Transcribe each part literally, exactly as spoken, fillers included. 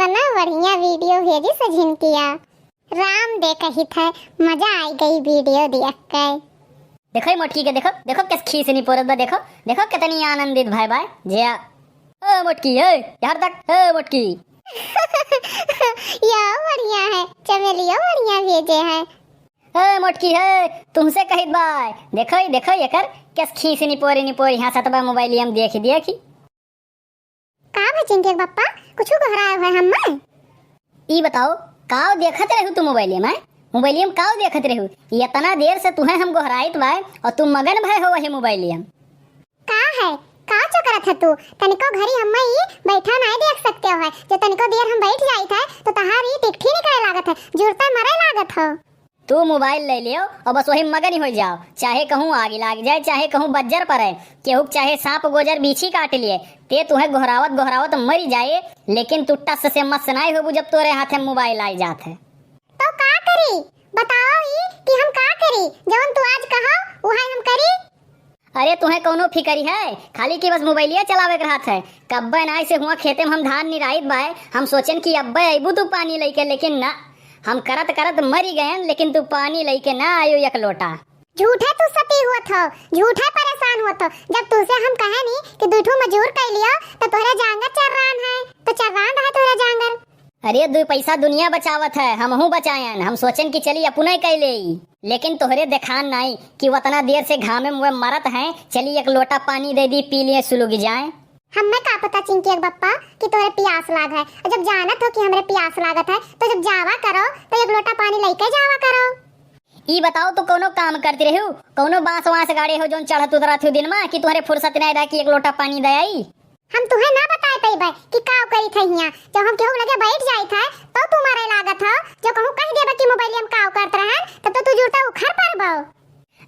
इतना बढ़िया video भेजी सझिनकिया। राम दे कहित है, मजा आई गई video देख के। देखो ई मोटकी के, देखो, देखो कैस खीस निपोरत बा, देखो, देखो कितनी आनंदित भय बा। जे आ, ए मोटकी, ए, यहाँ तक, ए मोटकी। या बढ़िया है, चमेलियो बढ़िया भेजे है। ए मोटकी है, तुमसे कहित बा। देखो ई, देखो एकर कैस खीस निपोरी निपोरी हँसत बा मोबाइलिया में देखी देखी। का भा चिंकी के बप्पा, कुछु गोहराए हुए हम्मे? ई बताओ, काव देखत रहू तू मोबाइलिया में? मोबाइलिया में काव देखत रहू? इतना देर से तुहे हम गोहराइत बाय और तू मगन भय हो वही मोबाइलिया में। का है? का चकरत है तू? तनिको घरी हम्मे ई बैठा नाई देख सकते हो है। जो तनिको देर हम बैठ जाइत है, तो तहार ई टिकठी निकले लागत है, जुरता मरे लागत हो। तू मोबाइल ले लियो और बस वही मगन ही हो जाओ, चाहे कहूँ आग लाग जाए, चाहे कहूँ बज्जर पड़े, केहू के चाहे सांप गोजर बीछी काट लिए, ते तुहे गोहरावत गोहरावत मरी जाए, लेकिन तू टस से मस नाई होबू जब तोरे हाथे मोबाइल आई जात है। तो का करी? बताओ ई कि हम का करी? जवन तू आज कहो, उहे हम करी। अरे तुहे कौनो फिकरी है, खाली कि बस मोबाइलिया चलावे के रहत है। कब्बे नाई से हुआ खेते में हम धान निराइत बाय, हम सोचेन कि अब्बे अइबू तू पानी लइके, लेकिन ना, हम करत करत मरी गयन, लेकिन तू पानी लइके ना आयो एक लोटा। झूठे तू सती हुअत हो, झूठे परेशान हुअत हो। जब तुसे हम कहे नी कि दुई ठो मजूर कइ लियो, तो तोहरे जांगर चर्रान है, तो चर्रान रहे तोहरे जांगर। अरे, दुई पैसा दुनिया बचावत है, हमहू बचायन। हम सोचेन कि चली अपने कइ लेई, लेकिन तोहरे देखान नाई कि वतना देर से घामे में वे मरत हैं, चली एक लोटा पानी दे दी, पी लिए, सुलुग जाए। हमें का पता चिंकी के बप्पा कि तोहरे प्यास लाग है, और जब जानत हो कि हमरे प्यास लागत है, तो जब जावा करो, तो एक लोटा पानी लइके जावा करो। ई बताओ, तू कौनो काम करती रहू, कौनो बांस वांस गाड़े हो, जोन चढ़त उतरत हो दिन मा, कि तोहरे फुर्सत नाई रहा कि एक लोटा पानी दे आई? हम तुहे ना बताए पइबे कि काव करी थे हियां। जब हम केहू लगे बैठ जाई थे, तो तू मारे लागत हो। जो कहूँ कह देबे कि मोबाइलिया में काव करत रहन, तब तो तू जुरता उखड़ पड़बो।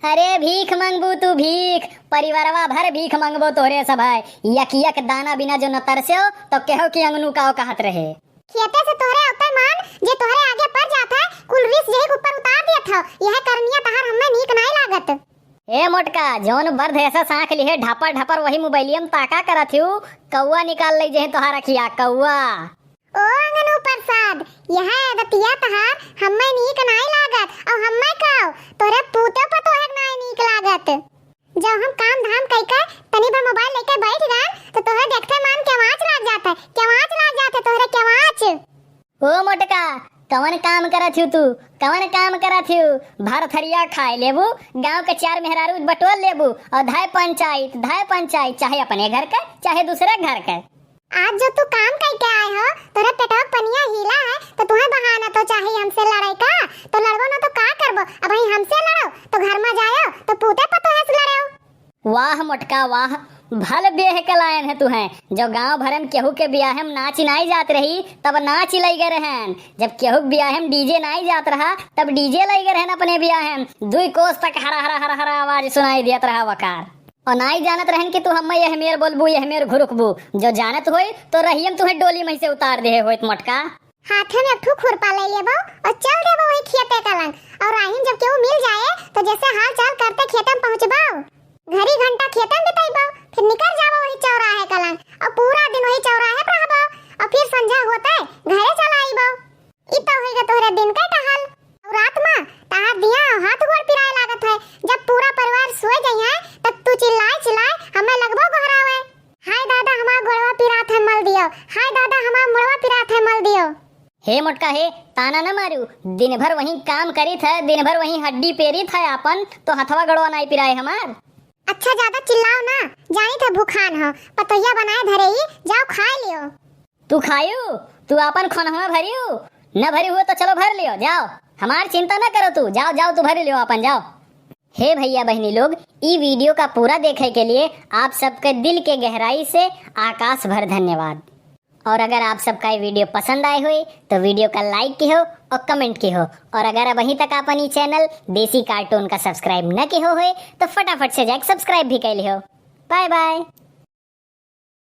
अरे भीख मंगबू तू भीख, परिवारवा भर भीख मंगबो तोहरे सब है। यक यक दाना बिना जो न तरसे हो, तो केहो कि अंगनू काव कहत रहे। खेते से तोहरे अवते मान, जे तोहरे आगे पड़ जात है, कुल रिस यही के ऊपर उतार देत हो। यह करनिया तहार हमें नीक नाई लागत। ए मोटका, जौन बर्द ऐसा सांख लिहे ढपर ढपर वही मोबाइलिया में ताका करत हिउ, कौआ निकाल लई जहे तोहार अखिया, कौआ। ओ अंगनू प्रसाद, यह आदतिया तहार हम्मे नीक नाई लागत, और हम्मे काव, तोरे पूते पतोहे नाई नीक लागत। जब हम काम धाम कइके तनी भर मोबाइल लेके बैठ गए, तो तोहरे देखते मान केवाच लाग जात है, केवाच लाग जात है तोहरे केवाच। ओ मोटका, कवन काम करत हिउ तू? कवन काम करत हिउ? भर थरिया खाए लेबू, गांव के चार मेहरारू बटोर लेबू, और धाय पंचायत, धाय पंचायत, चाहे अपने घर के, चाहे दूसरे घर के। आज जो तू काम कइके आए हो, तोहरे पेटवा के पनिया हीला है, तो तुहे बहाना तो चाही हमसे लड़े का? तो लड़बो ना तो का करबो? अबहीं हमसे लड़ो, तो घर में जायो, तो पूते पतोहे से लड़ो। वाह मोटका वाह, भल बेह के लायन है तुहे। जो गांव भरे में केहू के बियाहे में नाच नाई जात रही, तब नाच लइगे रहन। जब केहू के बियाहे में डीजे नाई जात रहा, तब डीजे लइगे रहन अपने बियाहे में। दुई कोस तक हरा हरा हरा हरा आवाज सुनाई दियत रहा वकार। और नाई जानत रहन कि तू हम्मे यह मेर बोलबू, यह मेर घुरुकबू। जो जानत होई, तो रहियम तुहे डोली में से उतार देहे होइत मोटका। हाथे में एक ठो खुरपा ले लेबो और चल देबो वही खेते का लंग। और राहिन जब केहू मिल जाए, तो जैसे हाल चाल करते खेते में पहुँचबो। घड़ी घंटा खेते में बिताइबो, फिर निकल जाबो वही चौराहे का लंग और पूरा दिन वही चौराहे पर रहबो और फिर संझा होते घरे चला आइबो। ई तो होइगा तोहरे दिन का टहल। और रात में तहार दिया हाथ गोड़ पिराए लागत है। जब पूरा परिवार सोए जाई है, तब तू चिल्लाए चिल्लाए हमें लगबो गोहरावे, "हाय दादा, हमार गोड़वा पिरात है, मल दियो। हाय दादा, हमार मुड़वा पिरात है, मल दियो।" हे मोटका हे, ताना न मारू। दिन भर वहीं काम करी थे, दिन भर वहीं हड्डी पेरी थे आपन, तो हथवा गोड़वा नाई पिराए हमार। अच्छा, ज्यादा चिल्लाओ ना, जानी थे भूखान हो, पतोहिया बनाए धरे ही, जाओ खाए लियो। तू खायू? तू आपन खनहवा भरियू? न भरी हुए तो चलो भर लियो, जाओ। हमार चिंता न करो तू, जाओ, जाओ, तू भर लियो आपन, जाओ। हे भैया बहिनी लोग, ई video का पूरा देखे के लिए आप सबके दिल के गहराई से आकाश भर धन्यवाद। और अगर आप सबका ये video पसंद आए होए तो video का like किहो और comment किहो। और अगर अबहीं तक आपन ई channel देसी cartoon का subscribe न किहो होए तो फटाफट से जाके subscribe भी कर लिहो। Bye bye।